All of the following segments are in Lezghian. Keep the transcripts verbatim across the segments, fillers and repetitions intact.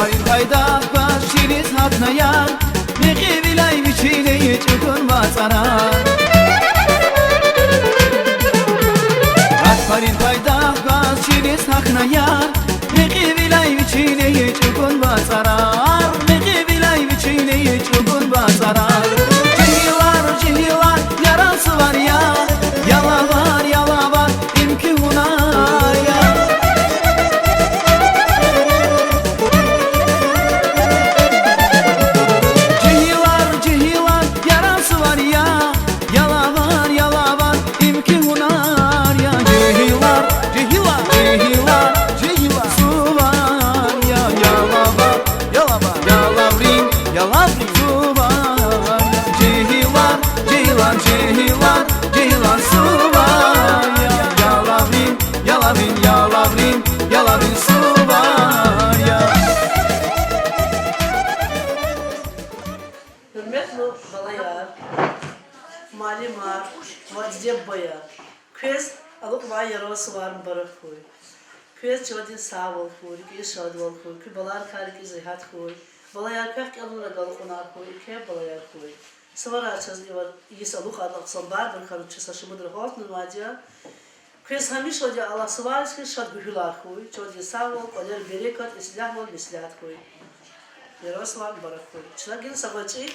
Гатфарин пайдах гваз чилиз гьатна яр, мекьивиляй вичин чӀугун вацӀара. Гатфарин пайдах гваз чилиз гьатна яр, мекьивиляй вичин чӀугун вацӀара, мекьивиляй вичин чӀугун вацӀара. Жегьилар, жегьилар, яран сувар я, ялавар, ялавар, им куь гьунар я. Жегьилар, жегьилар, яран сувар я, ялавар, ялавар, им куь гьунар я. Жегьилар, жегьилар, жегьилар, жегьилар, сувар я, ялавар, ялавар, ялаврин, ялаврин сувар я. Жегьилар, жегьилар, жегьилар, жегьилар, сувар я, ялаврин, ялаврин, ялаврин, ялаврин сувар я. Гьуьрметлу балаяр, муаллимар ва диде-бубаяр, квез алукьнавай Яран сувар мубарак хьуй. Квез чандин сагъвал хьуй, рикӀиз шадвал хьуй, куь баларикай рикӀиз регьят хьуй. Балаяр, квехъ кӀелунрал алукьнар хьуй, икӀ балаяр хьуй. Суварар чаз ивар, йис алукьарна хъсан барбур хьана чаз са шумудра гьалтнавайди я. Квез гьамишанда Аллагь суварик шад гуьгьуьлар хьуй, чандин сагъвал, кӀвалера берекат, ислягьвал, меслят хьуй. Яран сувар мубарак хьуй. Чна гила са гъвечӀи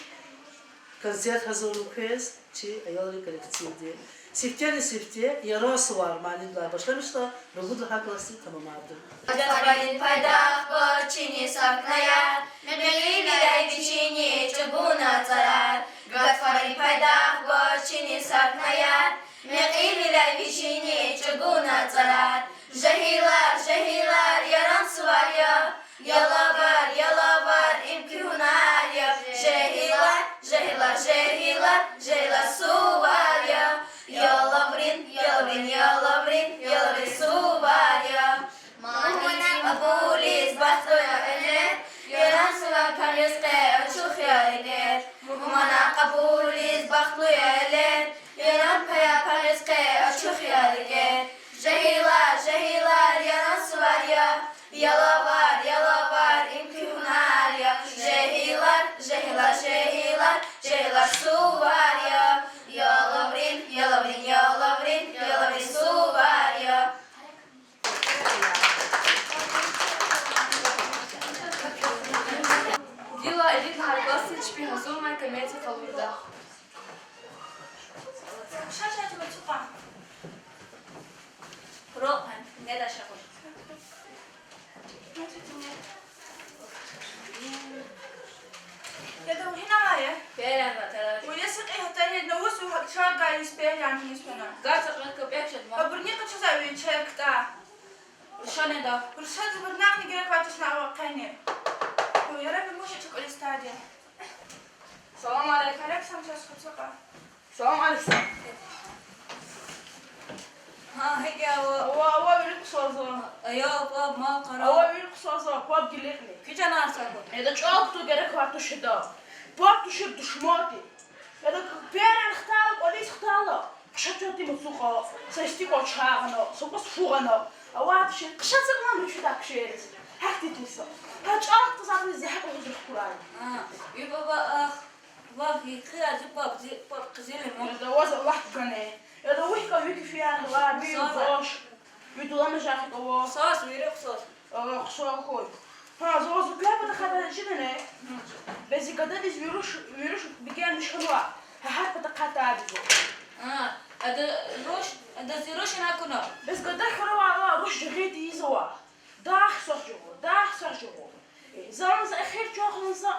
концерт гьазурна квез, чи аялрин коллективди. Сифтени-сифте Яран сувар манидилай башламишна, ругуд лагьай классдиз тамамарда. Гатфарин пайдах гваз чилиз гьатна яр, мекьивиляй вичин чӀугун вацӀара. Гатфарин пайдах гваз чилиз гьатна яр, мекьивиляй вичин чӀугун вацӀара. Жегьилар, жегьилар, яран сувар я, ялавар, ялавар, им куь гьунар я. Жегьилар, жегьилар, жегьилар, жегьилар сувар я, ялаврин, ялаврин, ялаврин, ялаврин сувар я. Мугьманар кьабулиз бахтлу я элер, Яран сувар пагьмиз къе ачух я эгер. Мугьманар кьабулиз бахтлу я элер, Яран пая пагьмиз къе ачух я эгер. Жегьилар, жегьилар, яран сувар я, ялавар, ялавар, им куь гьунар я. Жегьилар, жегьилар, жегьилар, жегьилар сувар я, ялаврин, ялаврин, ялаврин, ялаврин сувар я. Гила ирид лагьай классдиз чпи гьазурнавай комедия къалурда. Ша, ша, чуба, чуба. Про, неда шахуш. Яда, вугьин авай? Пелен ва тара. Вуна са кьи гьатари на вус вугьак чагай из пелен из вуна. Газ акьван капек шад ма. Абурни къачуза ви чай кта. Рушане да. Рушад вурнагъни герек ваташна ава къени. О, яраби муша чукъули стади. Салам алейкум. Алейкум салам, чаз хацака. Салам алейкум. Гьа, гьикӀ я ава? Ава, ава, вири хъсанзава. Ая, паб, мал, къара. Ава, вири хъсанзава, паб гиликни. Куь чанар сагъ хьуй. Яда, чӀал кутун герек ватуш жеда. Паб тушир душманди. Яда, перен хтала, кӀвализ хтала. Хъша чӀвати мацукьа, са истикьван чай гъана, са кӀус фу гъана. Ава тушир, хъша цикьман рушида кшериз. Гьахьтин тирса. Гьа чӀал кутаз абуриз зегьмет лугьуз рахкурай. А, ви баба, ах, вав, и хъи ази паб, зи паб, къизилим. Яда, ваз Аллагь гане. Яда, вихка вики фияр гьалар, ви Сара. Ваш. Ви дулана жахи кава. Сас, вири хъсас. Ава, хъсан хьуй. Гьа, зав зи квай патахъай жидани? Бес зи гададиз вируш, вируш бегенмиш хьанва. Гьа, гьар патахъай тадиз. А, ада руш, ада зи рушни акуна. Бес гада хьурава ава, руш жагъиди ийизва. Дахъ сах жугъу, дахъ сах жугъу. Э, зан за эхир чухлан за,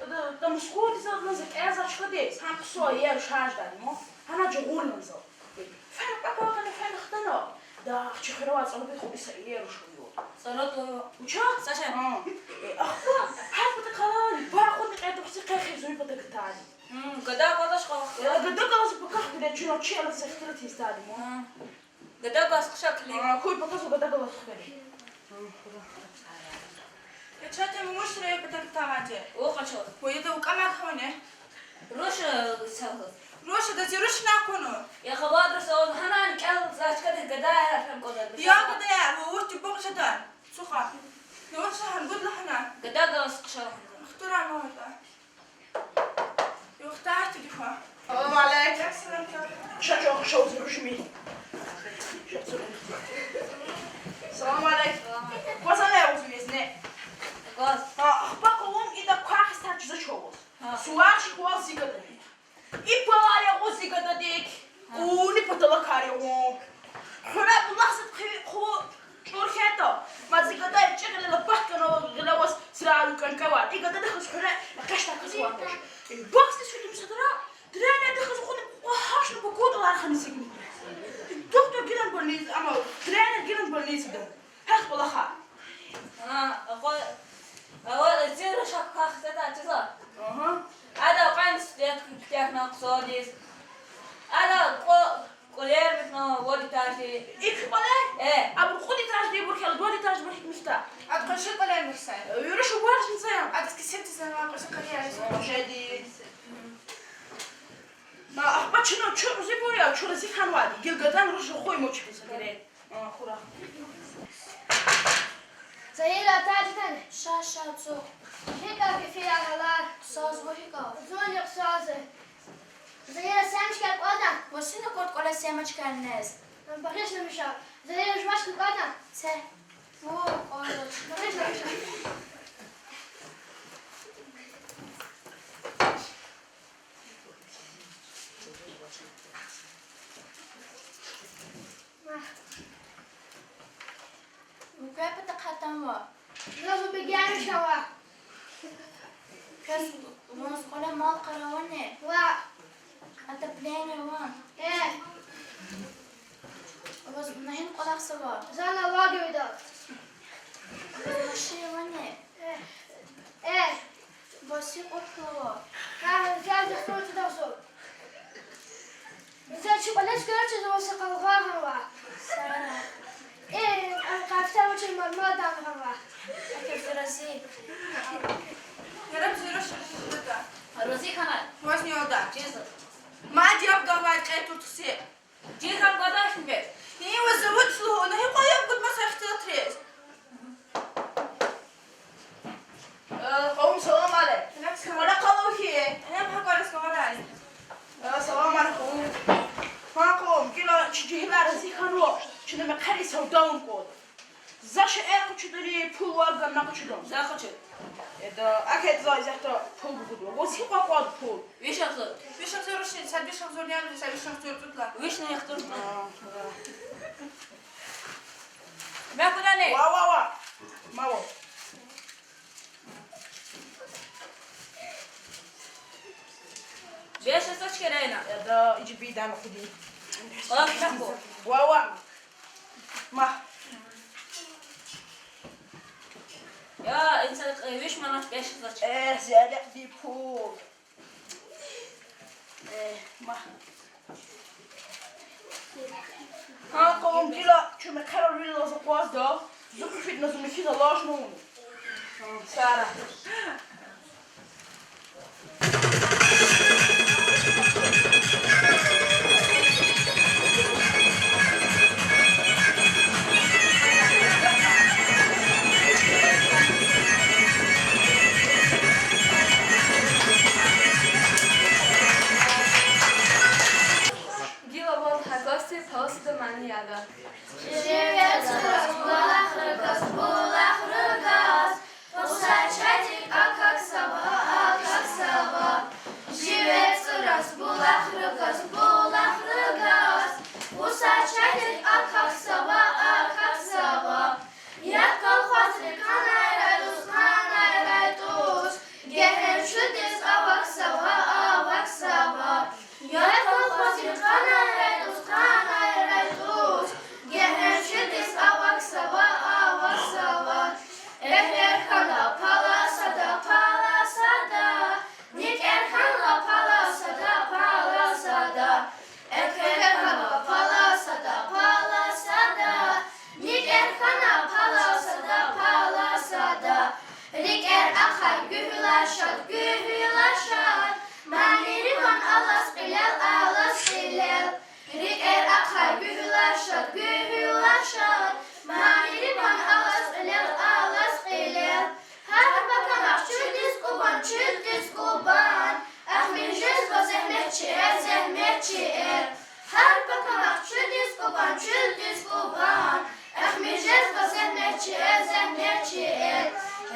да, да Москвадиз за, за кӀелзавай чкадиз, гьам хъсан я, шаждани мо, гьана жугъурнан за. Э, фена пакалкана фена хтана. Да, чи хуьре авай цӀарабин худи са иер уш я. ЦӀараб я. Уча? Саша. А. Э, ахпа, гьар пата къарагъни, ба акъудна кьетӀухъ зи къе хизуй пата гатани. М, гада кӀвалахзава. Э, гада кӀвалахзава пакагъ гуьре, чуьна чи ала сехтира тиз тани мо. А. Гада кас хъша килиг. А, хьуй паказ гада кас хъвери. Я чатем мушра я патак таваде. О, къачу. О, яда, у камар хавне. Руш, э, сагъ. Руш, да зи руш на куну. Я хабар руш, о, гьанан кӀел зачкади гада я, гьам кӀвалахзава. Я гада я, о, уш ти бокъ шадан. Цуха. Я уш гьан гуд лагьана. Гада галаз хъша. Хтура мата. Юхтар тидифа. Салам алейк. Ша чун хъша узи рушми. Салам алейк. Гваз ана узи мезне. Гваз. А, ахпа къавум ида квахиз тар чиза чувуз. Ха. Сувар чи хвал зи гадани. И палар ягъуз зи гададик, уни паталакар ягъун. Хуьре булах зат хъи-, хъу чӀур хьайитӀа, мад зи гада ичӀи гъиле лабахт кана гъиле аваз сиралу кӀанкӀавай. И гададихъ хуьре экъечӀдай кас ван туш. И бахтиз фитӀум садра, тренердихъ акъудна кьвагьашна пакутӀалар хьана зигни. И духтур гилан больниц-, ама тренер гилан больницада. Гьахъ кӀвалахар. А, акъва-, акъва зира шак кахтата чиза. Ага. Ада акьван студентка куьтягьна хъсандиз. Ада кӀва-, кӀвалер михьна вад этажди. Икьван кӀвалер? Э. Абур кьуд этажди, ибур хьайила вад этаждибур гьикӀ михьда? Ада къунши кӀвалер михьзава. Э, вири шумаржни зая. Адаз кесибдиз ана къунши кӀвалер. Жеди. Ма ахпа чна чу рузибур я, чу рази хьанвайди. Гила гадани руш рахуй муч хьиз гьире. А, хура. Загьира, атайди тани? Ша, ша, цу. ГьикӀ я кефияр, гьалар? Хъсанзава, гьикӀ я? Зунни хъсанзава. Загьира, семечкаяр кӀанда? Васина курт кӀвале семечкаяр нез. Багъишламиша. Загьира, жувачка кӀанда? Це. О, кӀанда. Багъишламиша. Вуна квай патахъ атанва? Заз убегенишнава. Квез, ваз кӀвале мал-къара авани? Ва. Отопление авани? Э. Ваз вуна гьина кӀвалахзава? За налоговыйда. Ваз машин авани? Э. Э. Ваз гьикьван пул ава? Гьа, за, за хтун тудазу. За чи кӀвале чкаяр чизва, са къалгъа гъанва. Сара. Э, а, къафта вучи мармадан гъанва. Аки, за рази. Яраб зира шуршурда. Рази хьана. Вазни алда. Чиза. Мад яб гавай кьетур тусе. Жи гьам гадашни бес? Гьи, ва завуч лугьуна, гьикьван яб гудмаса ихтилатриз? Э, къавум, салам алейк. Алейкум салам. Квара къалу хьи? Гьам гьакӀ квара скаварай. Э, салам алейкум. Гьа, къавум, гила чи жегьилар рази хьанва, чна мехъерин савда авун кӀанда. За шейэр къачудани, пул варгана къачудан? За къачу. Эда, акӀ хьайила за исятда пул гугудва. Ваз гьикьван кӀанда пул? Виш агъзур. Виш агъзур рушин, са виш агъзур яни, са виш агъзур тутла. Вишни яхтур. А, да. Мекунани? Ва, ва, ва. Маво. Беш агъзур чкерена. Эда, ичи бидан хъуди. Алак меку. Ва, ва. Ма. Я, инсан, э, виш манат беш агъзур чкер. Э, зиярекьди пул. Э, ма. Гьа, къавум, гила чун мехъерар вил алаз акъвазда, зу хъфидна зун михьиз алажнавуни. Сара. Гила вал гьа касди паласда мани яда. Ширин вецураз булахриказ, булахриказ, гъусар чайдик акак Чуьлдиз Кубан, эхмин жезва зегьметчиэр, зегьметчиэр. Гьар пакамахъ чуьлдиз Кубан, чуьлдиз Кубан, эхмин жезва зегьметчиэр, зегьметчиэр.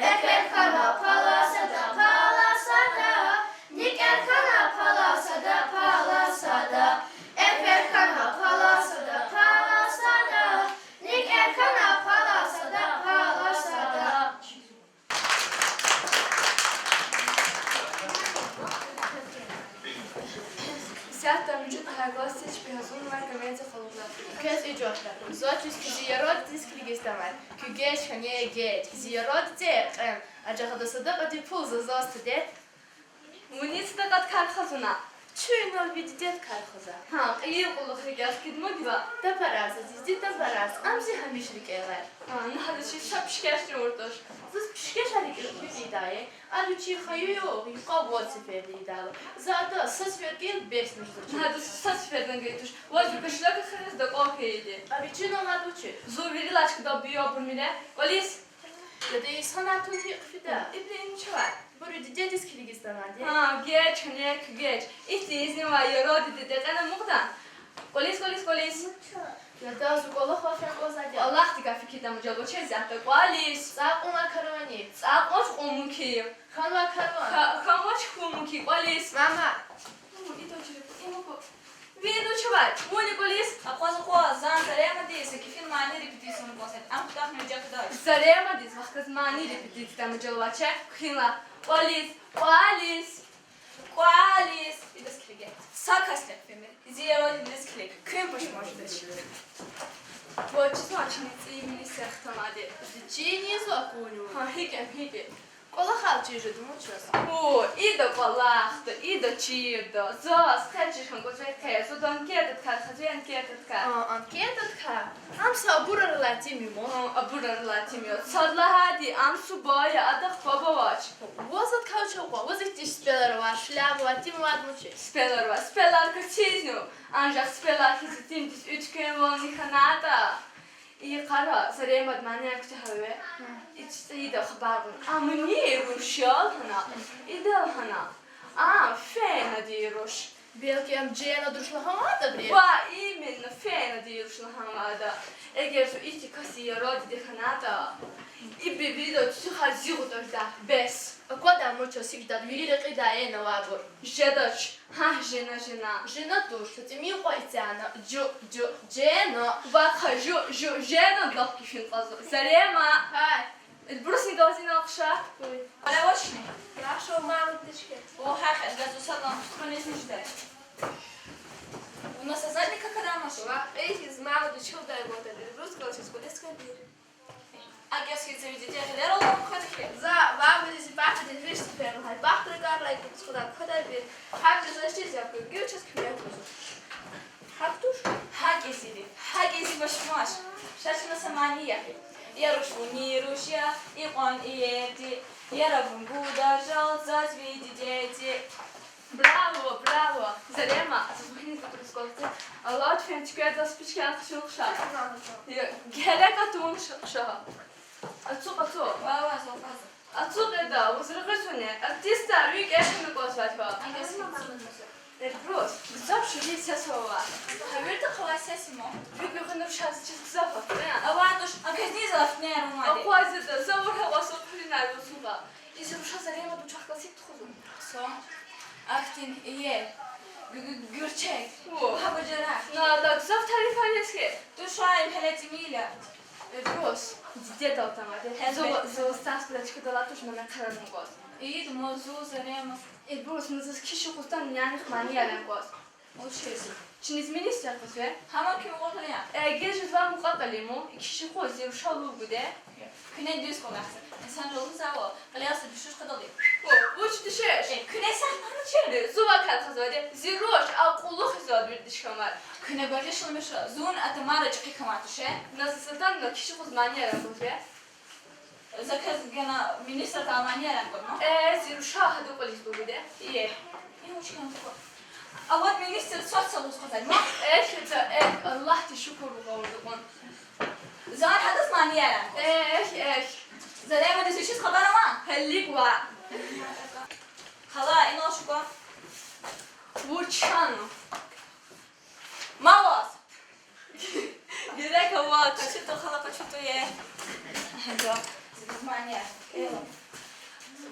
Эквер хьана паласада, паласада, никӀер хьана паласада, паласада. Эквер хьана паласада, паласада, никӀер хьана паласада, паласада. Исятда муьжуьд лагьай классдиз чпи гьазурнавай комедия къалурда. Квез и жуьре заз чиз кхьиз, зи яргъи дидедиз килигиз тамай. Куь геж хьанвай геж, зи яргъи диде кьван, анжах ада садакьади пул заз заз тадед. Вуни садакьади кар хзуна? Чуьнал ви дидеди кар хза. Гьа, кьейи кьулухъ рикӀел хкидмудва? Тапарар заз, зи дидед тапарар, ам зи гьамиша рикӀелай. Гьа, ну гьада чи са пишкеш авуртӀуш. Заз пишкешар рикӀел хкведай. Ада вичи хайи югъ, юкьва вад сеферда ийидайла. За адаз са сефер гайила бес муж заз. Гьада са сеферда гайи туш. Ваз ви кошелек хьиз дакӀан хьайиди. А вичи номер вуч я? Зун вирилай чкадал буй абур мире. КӀвализ. Яда, и санатун гьикӀ фида? Ибуру ин чавай. Ибуру дидедиз килигиз тамади. Гьа, геж, хьанек, геж. Ихьтин изнивай яргъи диде кьена мукьда. КӀвализ, кӀвализ, кӀвализ. Яда, зун кӀвалахал фена кӀанзавайди я. Аллагьдикай фикирда мажал авач, исятда кӀвализ. ЦӀакьунвай караван я. ЦӀакьунвач, кьун мумкин я. Хьанвай караван. Ха-, хьанвач, хьун мумкин я, кӀвализ. Мама. Гьу, ида чирикъ, има ку. Вири вуч авай? Вуни кӀвализ. Акъваз, акъваз, за Заремадиз са кефин мани репетиция кӀанзавайди я. Ам кутахьна жагъдай. Заремадиз вахказ мани репетиция кутаз мажал авач, куьн лагь. КӀвализ, кӀвализ. КӀвализ. Идаз килиге. Са кас рехъ фемир. Зи яргъи дидедиз килиг. Куьн пашман жедач. Вучиз вачни цӀийи министр хтанвайди? Чиниз акунва. Гьа, гьикӀ я, гьикӀ я. КӀвалахал чир жеда муч заз. О, ида кӀвалахда, ида чирда. Заз къе чир хьана кӀанзавай, къе. Зун анкетадикай хза, анкетадикай. А, анкетадикай? Ам са абурар алай тим я ман. А, абурар алай тим я. Сад лагьайди, ам субай я, адахъ паб авач. Ваз адакай вуч акъваз, ваз ихьтин спелар авай, шляпа авай тим авайди муч я? Спелар авай, спелар квез чизва, анжах спелар хьиз тимдиз уьтквемвални хьанайтӀа. И йикъара Заремади манияр куьтягьайла, и цӀийида хабар гъун. Амни рушал гьана, идал гьана. А, фенадин руш. Белки ам Женадин руш лагьанвайди я? Ва, именно, фенадин руш лагьанвайди я. Эгер зун ихьтин касдин яргъи диде хьанайтӀа, ибур вирида цуьцуьхай зигъ тӀважда, бес. Аквадай муч заз, сикӀ жедайди, вири рекьидай я авайбур. Жедач. Гьа, Жена, Жена. Жена туш, са тӀимил кьван ицяна. Жу, жу, Жена. Ваха, жу, жу, Жена, гаф кефин кьазва. Зарема. Гьай. Эльбрусни галаз инал хъша. Алавачни? Яхши, мама дишке. О, гьа, гьа, газ усалам, хунезни жедай. У нас задний какадамаш. Ва, эйхиз мама дишкалдай вода, Эльбрус галаз кулис кадир. АкӀ яз хьиз зи диде гъилер алай квадай хьи. За вавриз и пападиз виш сефер лагьай бахтрикар лайк скуда квадай ви. Гьаб жезачиз яб гуьгуьр чаз куьмек гузва. Гьахъ туш? ГьакӀ я зи, гьакӀ я зи башмаш. Ша чна са мани яхъ. Я руш вун, и руш я, икьван иерди, яраб вун гуда жал, заз ви дидеди. Браво, браво! Зарема, заз вугьуьниз гудрус кӀвалахиз. Алад фена цуькведал спичкаяр къачун хъша. Гьеле катун хъша. Ацукь, ацукь. Ацукь ида, ваз регъуь туне. Артистар, ви кӀевни кӀватӀзавай. Эльбрус, гзаф ширин сес ава. Гьа вирида кьван сес я ман. Ви гуьгъуьна рушаз чиз гзаф ава. Ава туш, а квез ни за лаф тунер умади. Акъваз ида, за вур гьакьван сукъуьринар вуцугъа. И зи руша Заремадин чахъ галаз гьикӀ тухузва? Хъсан. Ахьтин иер. Гу-, гу-, гуьрчег. О. Гьа бажарагъ. На, адак гзаф тарифар ийиз хьи. Туш, им гьеле тӀимил я. Эльбрус, дидедал тамади. Гьелбетда. Зун, зун стас куьречкадал туш, мана хъеланмуказ. Ийид ма зун, Зарема. Эльбрус, ну заз киш юкъуз тан нянихъ манияр ягъ кваз. Вучиз? Чиниз министр кваз ве? Гьама куьн кьуркьур я. Э, геж жезвай мукьва-кьилиму, и киш юкъуз зи рушал лув гуде. Куьне дуьз кӀвалахза. Инсан жувалзава, кьилел са дуьшуьш кьадалди. О, вуч дуьшуьш? Э, куьне сахмана чери. Зун вакай квазвайди, зи руш акьуллу хьиз вад вирдиш хьамар. Куьне бажишламиша, зун атамара чӀехи хьамар туше. На за садан, на киш юкъуз манияр кваз ве. За квез гена министрдал манияр кваз ма? Э, зи руша гьадан кӀвализ лув гуде. Э, и вуч хьана ква? А вот министр сад са лугьуз квазай ма? Эхь, за, эхь, Аллагьдиз шукур гуз гъавурда кьван. Зан гьадаз манияр кваз. Эхь, эхь. Заремадиз вичиз хабар ама? Гьелелиг ва. Гьала, инал шукӀа. Вуч хьана? Маваз. Герек авач. Къачу тӀу, хала, къачу тӀу е. Гьада. Зиз мани я.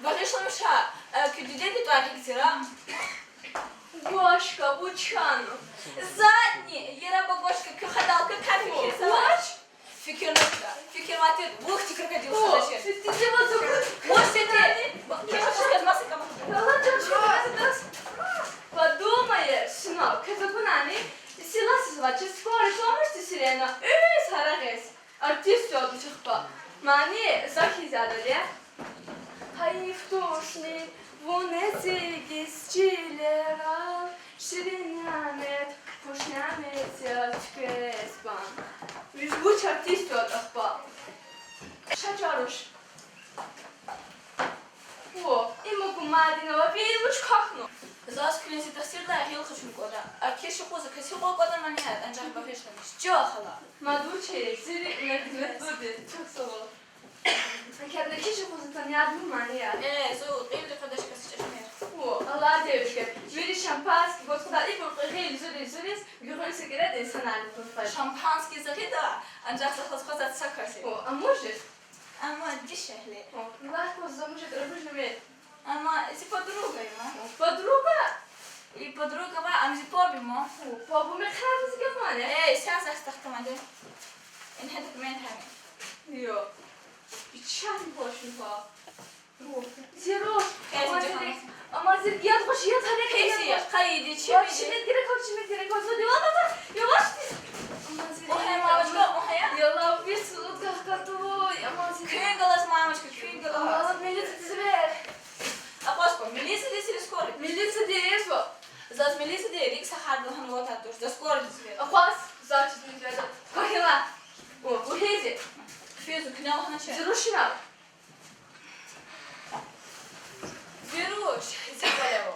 Багъишламиша, э, куь дидеди тӀвар гьикӀ тир а? Гошка, вуч хьана? Задний, яра ба Гошка, куь хадал куь капи киса. Вуч? Фикирнава, фикирнава тир, вух тир крокодил хадачир. Сифтизи вацукут. Вуч тир? Куь хадал куь маса кама. Подумаешь, синав, квез акунани, сила сизвачиз скорая помощь, сирена, уьз гьарагъиз. Артист яд вуч ахпа. Мани за хьиз яд я. Гьайиф тушни вун эцигиз чилерал, ширин нямет, хуш нямет я чквез бан. Вуч, вуч артист яд ахпа. Ша чаруш. О, им аку мадни ава, вил вуч квахьна. Заз куьне зи тахсирдай гъил къачун кӀанда. А киш юкъуз кас юкъуз кӀанда мани яд, анжах багъишламиш. Чу, хала. Мад вуч я, зи рикӀ мед, мед буди, чухсагъул. Квез на киш юкъуз танияр мани я? Э, зун кьилди къведач кас чӀешмер. О, Аллагь девирге. Вири шампанский, вот куда ибур гъил зуриз, зуриз, гуьгъуьн са кӀереда инсанарни курфаз. Шампанский за гъида, анжах за хаз-хаза са каси. О, а мужик? Амма дишегьли. О, вахъ кваз за мужик рабыжнаве. Амма зи подруга я ма. Подруга? И подруга ва, ам зи паб я ма. О, паб мехъер зи гамане. Эй, сян захъ тахтамади. Ингье документарни. Йо. Печать бошни ва. О, Зируш, Э, ама зи, Зируш. Ама зи, яд гъуш, яд гьарек, Хеси, яд гъуш. Къайди, Ва чими. Чими герек, ва чими герек, ва зуди, ва, ва, ва, яваш ти. Ама зи, О, гьей, мамочка, о, гьей. Яла, вис, удгах катуй, ама зи. Куьн галаз, мамочка, куьн галаз. Ама милицидиз вер. Акъваз ква, милицидиз или скорый? Милицидиз ва. Заз милицидиз, рикӀ сахарда лагьана ватан туш, за скорыйдиз вер. Акъваз, заз чиз милицидиз вер. Квахьила. О, вугьизи. Хъфизу, куьне лагьана чи. Зирушина. Зируш, зи кӀвале ава.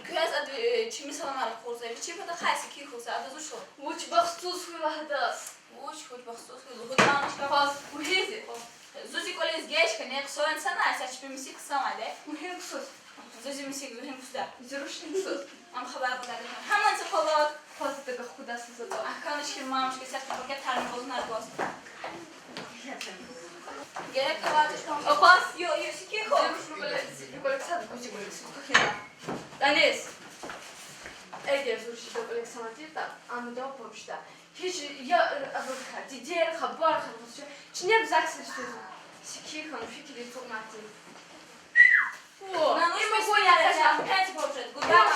Квез ада, э, чими саламар ракъурзава, вичи патахъай секин хьурзава, ада зун шел. Вуч бахтсуз хьуй лагьай адаз. Вуч, вуч бахтсуз хьуй, лугьудай ман чка. Хъваз, вугьизи. Зун зи кӀвализ геж хьана, хъсан инсан ай, са чпи мисик хъсан ай де. Вугьин ксус. Зун зи мисик, зун гьин ксда. Зирушни ксус. Ам хабар кьадар хьана. Гьаман са къалак. Хъваз, дагах кудас затӀа. Ахканышки мамушки сяхти пакетарни гъузнар гваз. Герек авачишмам. Акъваз. Йо, йо, сикихо. Зируш руквале, руквале сад гузи гули сукахила. Танис. Эгер зун шида Александр та, ам дав помощда. Гьич я, э, абурка, дидер хабар хабар чи. Чинеб захъ сир сузу. Сикихо, фикири тухмати. О, им гуя я, я, пять вообще, гудама.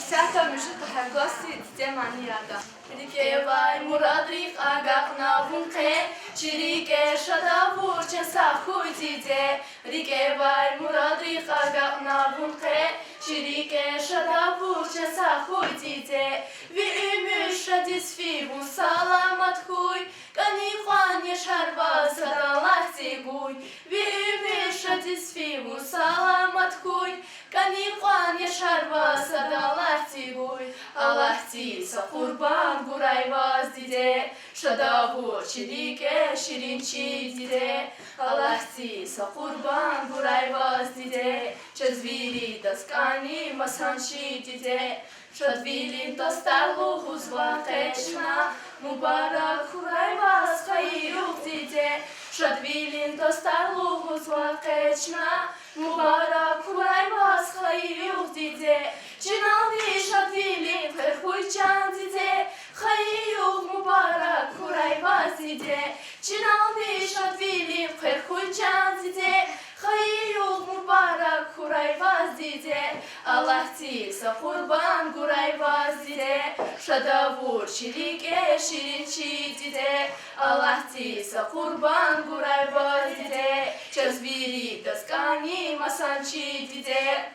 Сятда мужик гьаргваси диде мани яда. РикӀевай мурадрихъ агакьна вун къе, чи рикӀе шад авур чан сагъ хьуй, диде. РикӀевай мурадрихъ агакьна вун къе, чи рикӀе шад авур чан сагъ хьуй, диде. Ви уьмуьр шадиз фей вун, саламат хьуй, кӀани кьван яшар ваз сад Аллагьди гуй. Ви уьмуьр шадиз фей вун, саламат хьуй, кӀани кьван яшар ваз сад Аллагьди гуй. Аллагьди са къурбанд гурай ваз, диде, шад авур чи рикӀе, ширин чи диде. Аллагьди са къурбанд гурай ваз, диде, чаз виридаз кӀани масан чи диде. Шадвилин тостар лугьузва къе чна, мубарак хьурай ваз хайи югъ, диде. Шадвилин тостар лугьузва къе чна, мубарак хьурай ваз хайи югъ, диде. Чинални шадвилин хъвер хьуй, чан диде, хайи югъ мубарак хьурай ваз, диде. Чинални шадвилин хъвер хьуй, чан диде, хайи югъ мубарак хьурай ваз, диде. Аллагьди са къурбанд гурай ваз, диде, шад авур чи рикӀе, ширин чи диде. Аллагьди са къурбанд гурай ваз, диде, чаз виридаз кӀани масан чи диде.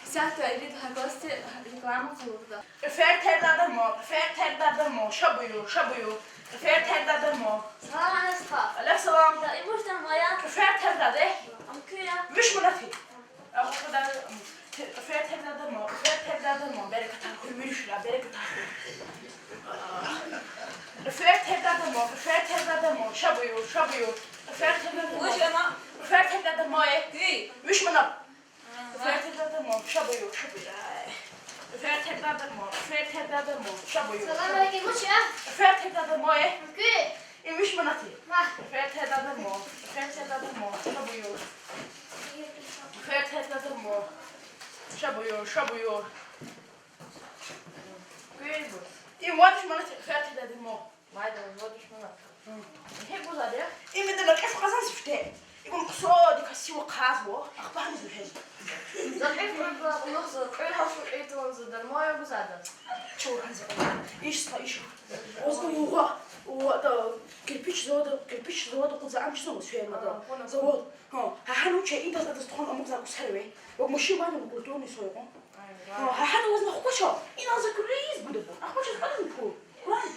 Исятда ирид гьаргвасти реклама къалурда. Кьуьфер тердада мо, кьуьфер тердада мо, ша буюр, ша буюр. Кьуьфер тердада мо. Салам алейкум. Алейкум салам. Я, и муш там моя? Кьуьфер тердада. Ам куь я? Виш мунати. Кьуьфер тердада мо, кьуьфер тердада мо, берекатар хьуй, виш. Фер тегъ гада мо, фер тегъ гада мо, ша буюр, ша буюр. Фер тегъ гада мо. Вуж ана? Фер тегъ гада мо, э. Гуй. Виш манат. Фер тегъ гада мо, ша буюр, ша буюр. Ай. Фер тегъ гада мо, фер тегъ гада мо, ша буюр. Салам алейкум, вуч я? Фер тегъ гада мо, э. Гуй. И виш манат я. Ма. Фер тегъ гада мо, фер тегъ гада мо, ша буюр. Фер тегъ гада мо. Ша буюр, ша буюр. Гуй бу. И вад виш манат я, фер тегъ гада мо. Майда, вад виш манат. Гье, гузвайди я. Им ида накьиф къазанзава фте. Икьван хъсандаказ сив ахъайзава, ахпа гьаниз вегьез. За кьиф кьуьлда, улугъза, кьуьл гьахьун кьий тавунза, дарман я гузвайдаз. Чур гьанзава. Иш са иш. Оз угъа, угъа, да, кирпич завода, кирпич завода кьуд за ам чизва фермада. А, понял. Завод. Гьа, гьа, гьа, ну, че идаз адаз тухвана амукьзавай ксар ва. Ва машин ван культурный союгъун. Ай, гьа, гьа, гьа, ваз нахъ квача. Инал за куриз гуда бу. Ахпа чиз гьадин пу. Куран.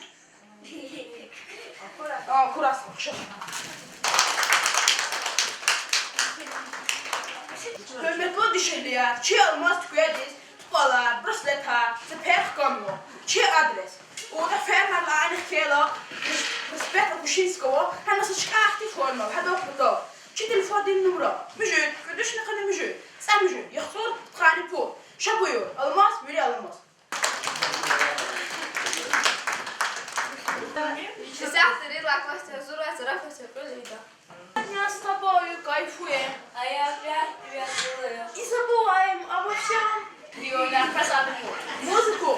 А, курас, хша. Гьуьрметлу дишегьлияр, чи Алмаз туькведиз тупӀалар, браслетар, цепер хканва. Чи адрес: улугъ фермеррин анихъ хьайила, проспект Акушинского, гьана са чкӀа хьтин ферма, гьадан патав. Чи телефондин нумра: муьжуьд, кӀуьд вишни къанни муьжуьд, цӀемуьжуьд, яхцӀур, пудкъанни пуд. Ша буюр, Алмаз, вири Алмаз. Исятда рилаквасти гьазурвай зарафатар кьуьл ийида. Дня с тобою кайфуем. А я опять тебя целую. И забываем обо всём. Музыку.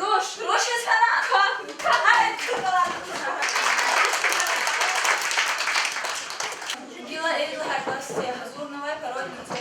Руш, руш инсанар! Ка-, ка-, ай, кукла! Гила эр лагьай касди гьазурнавай пародный цӀуд.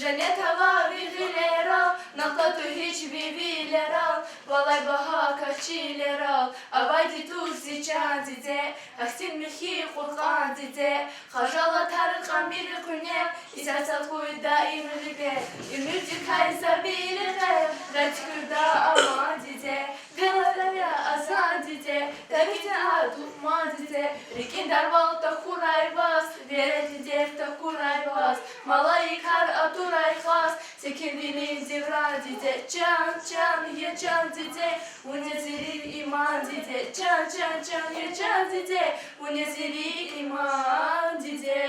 Женнет ава ви гъилерал, нагъв тату гьич ви вилерал, валай багьа кар чилерал авайди туш зи чан диде, гьахьтин михьи Къуръан диде, хажалатар кьамир къуьнел, исятда хьуй даим рикӀел, уьмуьрдикай за ви рекьел, гъед хьуй дар аман диде, вилерал я азан диде, тарифдин а духман диде, рикӀин дарвал тахьурай ваз, вере дидед тахьурай ваз, малаикар атурай хас, секинвилин девран диде, чан, чан, я чан диде, вуни зи рикӀ иман диде, чан, чан, чан, я чан диде, вуни зи рикӀ иман диде.